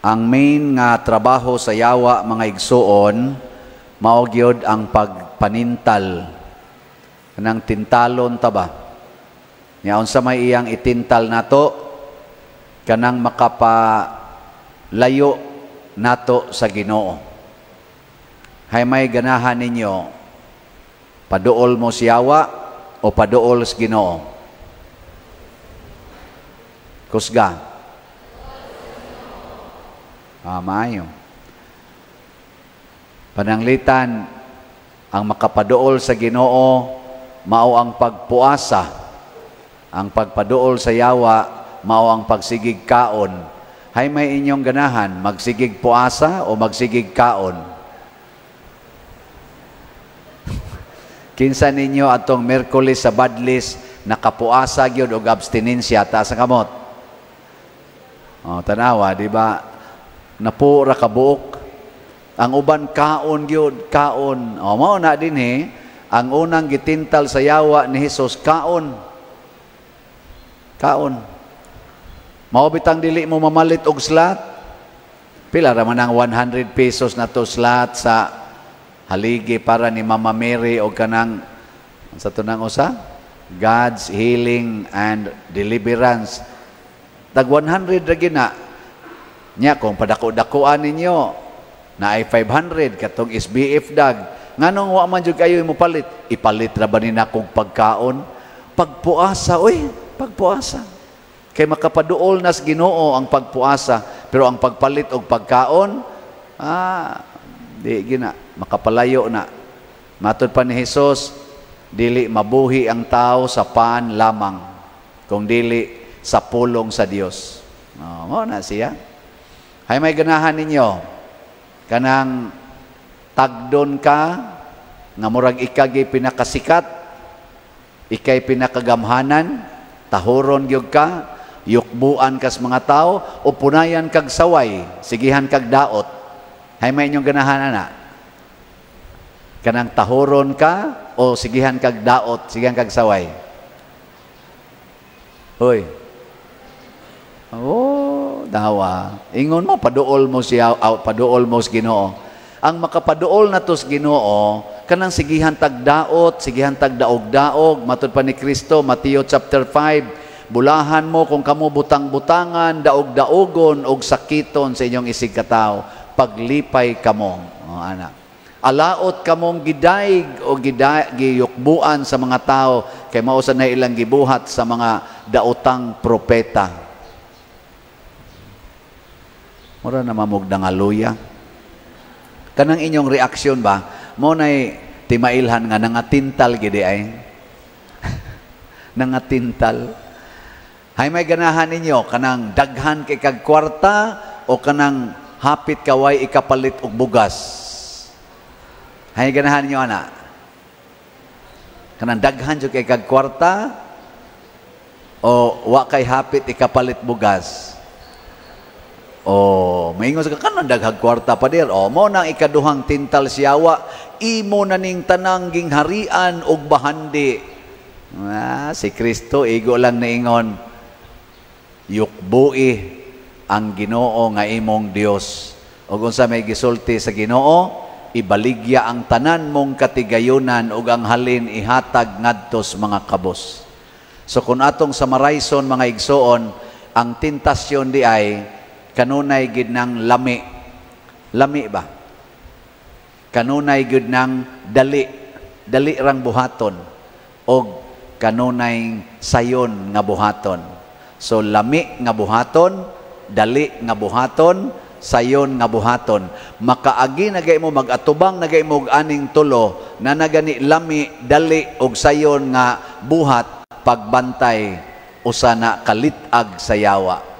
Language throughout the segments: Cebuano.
Ang main nga trabaho sa yawa, mga igsuon, mao gyud ang pagpanintal. Kanang tintalon ta ba? Nya unsa may iyang itintal nato? Kanang makapalayo nato sa Ginoo. Hay may ganahan ninyo, paduol mo sa yawa o paduol sa Ginoo? Kusga. Ah, maayo. Pananglitan, ang makapaduol sa Ginoo mao ang pagpuasa. Ang pagpaduol sa yawa mao ang pagsigig kaon. Hay may inyong ganahan, magsigig puasa o magsigig kaon? Kinsa ninyo atong Miyerkules sa Badlis nakapuasa gyud og abstinensya, taas ang kamot? Oh, tanawa, di ba? Napo ra kabuok. Ang uban kaon gyud, kaon. O mao na dinhi, ang unang gitintal sa yawa ni Hesus, kaon. Kaon. Mao bitang dili mo mamalit og slot. Pila ra man ang 100 pesos na to slot sa haligi para ni Mama Mary o kanang sa tunang usa? God's healing and deliverance. Tag 100 ra gina. Nya kung padako-dakoan ninyo na ay 500 katong SBF dag. Nganong wa man jud kayo mo palit? Ipalit ra ba ni nakong pagkaon? Pagpuasa, oy, pagpuasa. Kay makapaduol nas Ginoo ang pagpuasa, pero ang pagpalit og pagkaon, di gina, makapalayo na. Matod pa ni Hesus, dili mabuhi ang tao sa pan lamang, kung dili sa pulong sa Dios. Oh, mao na siya. Hay may ganahan ninyo, kanang tagdon ka, nga murag ikagay pinakasikat, ikay pinakagamhanan, tahuron gyud ka, yukbuan kas mga tao, o punayan kag saway, sigihan kag daot. Hay may inyong ganahan ana. Kanang tahuron ka o sigihan kag daot, sigihan kag saway. Hoy. Oh, dawa. Ingon mo paduol mo siya, paduol mo sa Ginoo. Ang makapaduol na to sa Ginoo, kanang sigihan tag daot, sigihan tag daog-daog, matud pa ni Kristo, Mateo chapter 5, bulahan mo kung kamo butang-butangan, daog-daogon og sakiton sa inyong isig katawo, paglipay kamo. Oh, ana. Alaot kamong gidayg o giyukbuan sa mga tao kay mao sa na ilang gibuhat sa mga daotang propeta. Mura na mamog dangaluya. Kanang inyong reaksyon ba, mo nay timailhan nga nangatintal gidi ay. Nangatintal. Hay may ganahan ninyo kanang daghan kay kag kwarta o kanang hapit kaway ikapalit og bugas. Hay ganahan ninyo ana. Kanang daghan jud kay kag kwarta o wa kay hapit ikapalit bugas. O maingon sa kanang daghang kwarta pa dir. O mo nang ikaduhang tintal siyawa, imo na ning tanang gingharian og bahandi. Ah, si Kristo igo lang naingon, yukbui ang Ginoo nga imong Dios. Og unsa may gisulti sa Ginoo, ibaligya ang tanan mong katigayunan ug ang halin ihatag ngadtos mga kabos. So kung atong samarayson mga igsoon, ang tentasyon di ay kanunay gid nang lami. Lami ba? Kanunay gid nang dali. Dali rang buhaton og kanunay sayon nga buhaton. So lami nga buhaton, dali nga buhaton, sayon nga buhaton. Makaagi na gay mo, magatubang na gay mo og aning tulo na nagani lami, dali og sayon nga buhat, pagbantay usa na kalitag sa yawa.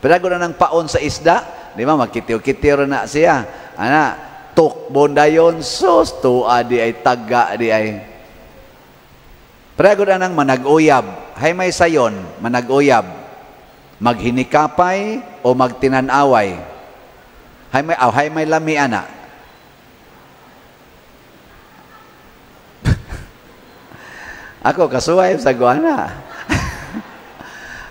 Pero na ng paon sa isda, di ba, magkitiw-kitiw na siya. Ana, tukbon dayon, sus, tuwa di ay taga di ay. Pero na ng manag-uyab, hay may sayon, manag-uyab, maghinikapay o magtinanaway. Hay may lami, ana. Ako, kasuway sa guana.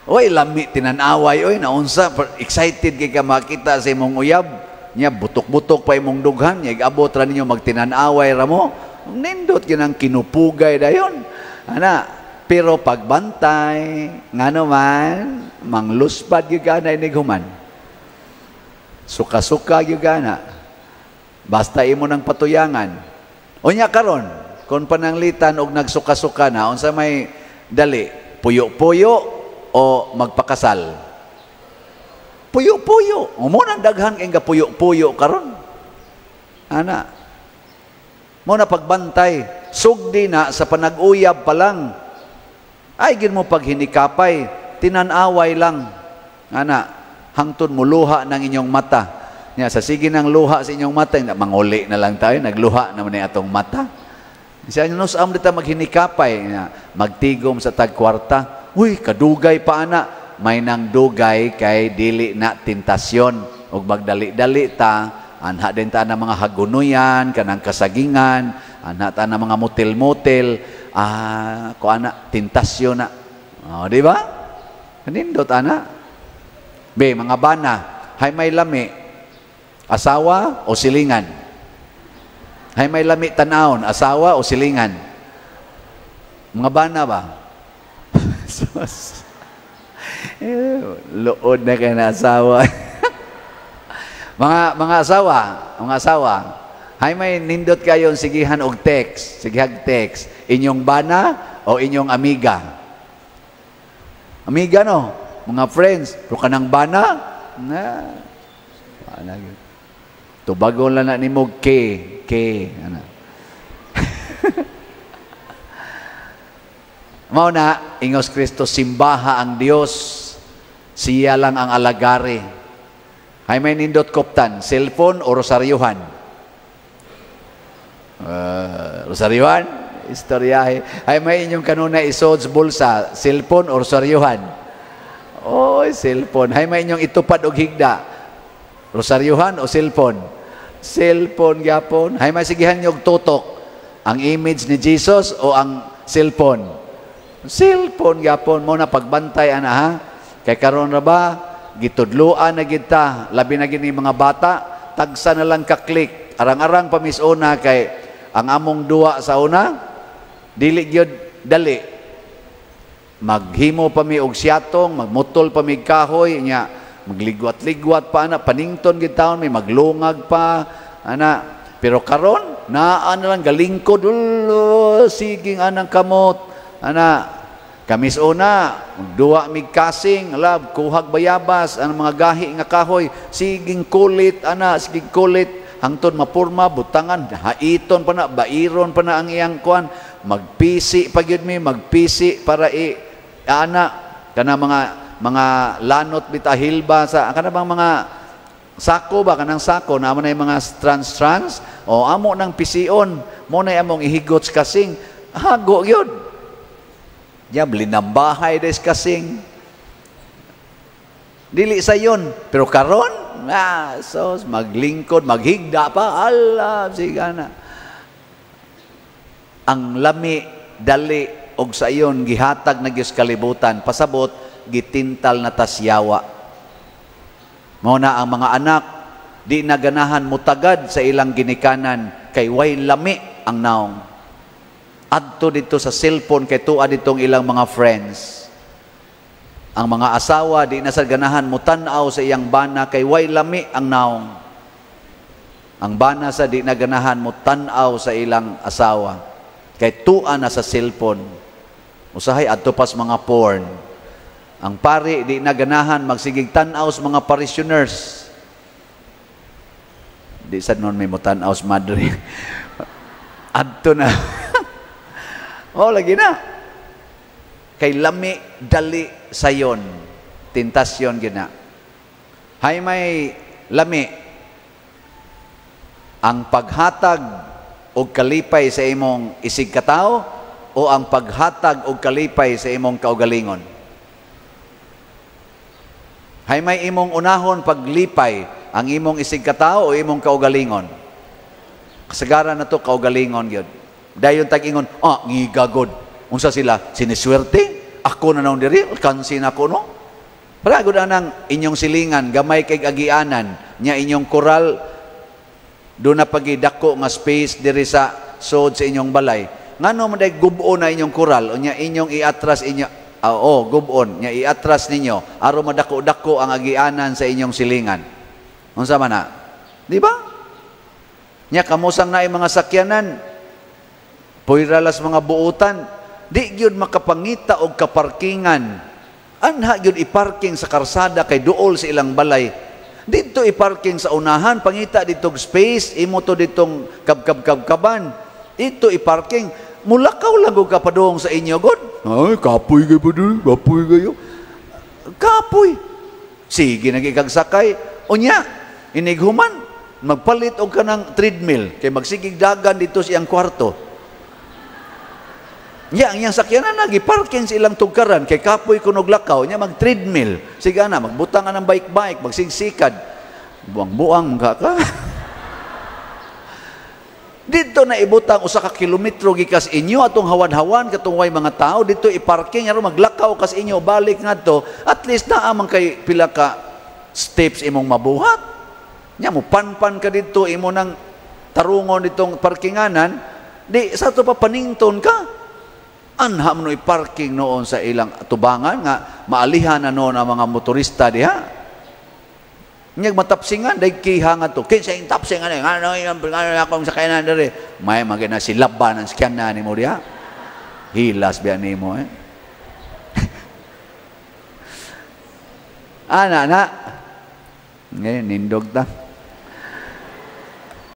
Oy, lami tinanaway oy, naunsa excited kay ka makita sa imong uyab. Nya butok-butok pa imong dughan, nya abot ra ninyo magtinanaway ra mo. Nindot kinang kinupugay dayon. Ana, pero pagbantay, ngano man, mangluspad gyud ka na inig human. Suka-suka gyud ka na. Basta imo nang patuyangan. Unya karon, kung pananglitan og nagsuka-suka na, unsa may dali, puyo-puyo o magpakasal? Puyo-puyo. Mo nang daghan kay puyo-puyo karon. Ana. Mo na pagbantay, sugdi na sa panag-uyab pa lang. Ay gid mo paghinikapay, tinan-away lang. Ana, hangtod mo luha ng inyong mata. Nya sa sige ng luha sa inyong mata, manguli na lang tayo, nagluha naman ni atong mata. Siya nusam dita maghinikapay, nya, magtigom sa tagkwarta. Uy, kadugay pa ana, may nang dugay kay dili na tentasyon ug magdali-dali ta, anha din ta na mga hagunoyan, kanang kasagingan, anha ta na mga motel-motel, ko ana tentasyon na. Oh, di ba? Kanindot ana. Be, mga bana, hay may lami, asawa o silingan? Hay may lami tanawon, asawa o silingan? Mga bana ba? Sus. Eh, luod na kay na asawa. Mga asawa, hay may nindot kayo sigihan og text, sigihag text, inyong bana o inyong amiga? Amiga no, mga friends, pero kanang bana, na, ana gyud. Tubagon lang na nimo K, K, ana. Mao na, ingos Kristo, simbaha ang Dios, siya lang ang alagari. Hay may nindot koptan, cellphone o rosaryuhan? Rosaryuhan? Istoryahe. Hay may inyong kanuna isod sa bulsa, cellphone o rosaryuhan? Oy, cellphone. Hay may inyong itupad og higda, rosaryuhan o cellphone? Cellphone gyapon. Hay may sigihan niyo og tutok, ang image ni Jesus o ang cellphone? Cellphone gyapon. Mo na pagbantay ana ha. Kay karon ra ba gitudloan na gid ta, labi na gini mga bata, tagsa na lang ka-click. Arang-arang pa mis una kay ang among duwa sa una dili gyud dali. Maghimo pa mi og siyatong, magmutol pa mi kahoy nya, magligwat-ligwat pa ana, panington gid taon mi, maglungag pa ana. Pero karon naa na lang galingkod, ulo, siging anang kamot ana. Kamis una, magduwa mig kasing, lab, kuhag bayabas, ang mga gahi nga kahoy, siging kulit ana, siging kulit hangtod mapurma, butangan, haiton pa na, bairon pa na ang iyang kuan, magpisi pa gyud mi, magpisi para i ana kana mga lanot bitahilba sa kana bang mga sako ba, kanang sako na amo na yung mga trans trans o amo nang pision mo na among ihigot sa kasing, hago gyud. Ya, linambahay des kasing. Dili sa yon. Pero karon, so, maglingkod, maghigda pa, ala, sigana. Ang lami, dali, og sa iyon, gihatag na Diyos kalibutan, pasabot, gitintal na tasyawa. Mao na ang mga anak, di naganahan mutagad sa ilang ginikanan, kay way lami ang naong. Adto dito sa cellphone kay tuwa ditong ilang mga friends. Ang mga asawa di na sa ganahan mutan-aw sa iyang bana kay way lami ang naong. Ang bana sa di na ganahan mutan-aw sa ilang asawa kay tuwa na sa cellphone. Usahay adto pas mga porn. Ang pari di na ganahan magsigig tan-aw sa mga parishioners. Di sad noon may mutan-aw sa madre. Adto na. Oh, lagi na. Kay lami dali sayon, tentasyon gina. Hay may lami ang paghatag og kalipay sa imong isig katawo o ang paghatag og kalipay sa imong kaugalingon. Hay may imong unahon paglipay ang imong isig katawo o imong kaugalingon. Kasagaran na to kaugalingon gyud. Dayon tag-ingon, ngigagod. Unsa sila? Siniswerte? Ako na naon diri, kansin ako no. Para gud anang inyong silingan, gamay kay agianan, nya inyong koral do na pagidako nga space diri sa sod sa inyong balay. Ngano man day gubo na inyong koral, unya inyong iatras inyo, oo, gubon, nya iatras ninyo aron madako-dako ang agianan sa inyong silingan. Unsa man na? Di ba? Nya kamusang naay mga sakyanan, puwera las mga buutan, di gyud makapangita og kaparkingan. Anha gyud iparking sa karsada kay duol sa ilang balay. Dito iparking sa unahan, pangita ditong space, imo to ditong kabkab-kabkaban. Dito iparking, mulakaw lang og kapadung sa inyo god. Ay, kapoy kayo pa doon, kapoy kayo. Kapoy. Sige, nagikag sakay. Unya, inighuman, magpalit og kanang treadmill, kay magsigig dagan dito sa iyang kwarto. Nya, ang iyang sakyanan nagi-parking sa ilang tugkaran, kay kapoy kunog lakaw, nya mag-treadmill. Sige na, magbutang ka ng bike-bike, magsigsikad. Buang-buang ka ka. Dito na ibutang usa ka kilometro gikas inyo atong hawan-hawan katong way mga tao dito iparking aron maglakaw kas inyo balik ngadto, at least naa man kay pila ka steps imong mabuhat. Nya mo panpan ka dito, imo nang tarungon ditong parkinganan, di sa to pa panington ka. Anha mo no i-parking noon sa ilang tubangan nga maalihan na noon ang mga motorista diha. Nyag matapsingan, dahil kiha nga to. Kinsa yung tapsingan eh? Ano yung ano akong sakyanan diri? May magina silaban ang sakyanan ni mo diha. Hilas biya nimo eh. Ana na. Ngayon, nindog ta.